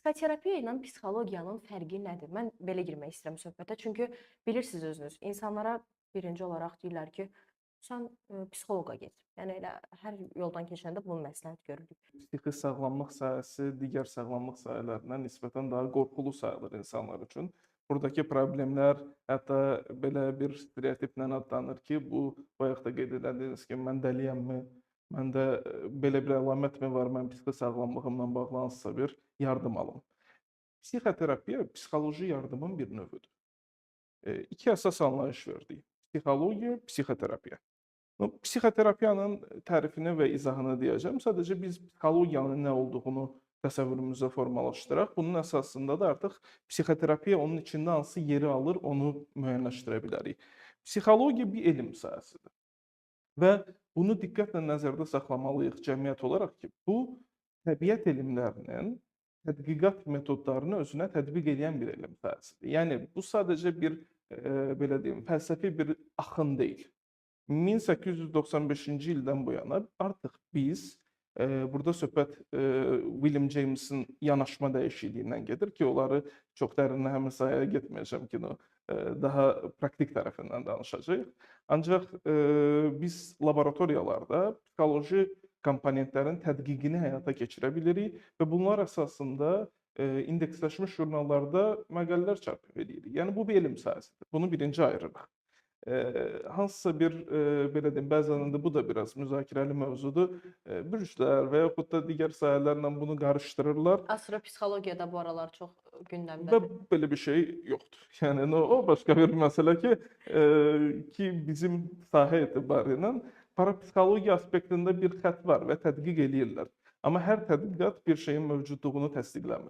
Psixoterapiya ilə psixologiyanın fərqi nədir? Mən belə girmək istəyirəm söhbətə, çünki bilirsiniz özünüz, insanlara birinci olaraq deyirlər ki, sən psixoloqa get. Yəni elə hər yoldan keçəndə bunu məsləhət görürük. Psixi sağlamlıq sahəsi digər sağlamlıq sahələrindən nisbətən daha qorxulu sayılır insanlar üçün. Buradakı problemlər hətta belə bir stereotiplə adlanır ki, bu bayaq da qeyd etdiyiniz kimi mən dəliyəmmi, məndə belə bir əlamətmi var, mən psixi sağlamlığımla bağlı hansısa bir yardım alım. Psixoterapiya psixoloji yardımın bir növüdür. İki əsas anlayış verdik: psixologiya, psixoterapiya. Psixoterapiyanın tərifini və izahını deyəcəm. Sadəcə biz psixologiyanın nə olduğunu təsəvvürümüzə formalaşdıraq. Bunun əsasında da artıq psixoterapiya onun içində hansı yeri alır, onu müəyyənləşdirə bilərik. Psixologiya bir elm sahəsidir. Və bunu diqqətlə nəzərdə saxlamalıyıq cəmiyyət olaraq ki, bu təbiət elmlərinin tədqiqat metodlarını özünə tətbiq edən bir elm sahəsidir. Yəni bu sadəcə bir belə deyim, fəlsəfi bir axın deyil. 1895-ci ildən bu yana artıq biz burada söhbət William James'in yanaşma dəyişikliyindən gedir ki, onları çox dərinə həmin sahəyə getməyəcəm ki, daha praktik tərəfindən danışacağıq. Ancaq biz laboratoriyalarda psixoloji komponentlərin tədqiqini həyata keçirə bilirik və bunlar əsasında indeksləşmiş jurnallarda məqalələr çap edirik. Yəni bu bir elm sahəsidir. Bunu birinci ayırırıq. Hansısa bir belə deyim, bəzən də bu da biraz müzakirəli mövzudur. Bürclər və yaxud da digər sahələrlə bunu qarışdırırlar. Astropsixologiya da bu aralar çox gündəmdədir. Və belə bir şey yoxdur. Yəni o başqa bir məsələ ki, ki bizim sahə etibarı ilə parapsixologiya aspektində bir xətt var və tədqiq eləyirlər. Amma hər tədqiqat bir şeyin mövcudluğunu təsdiqləmir.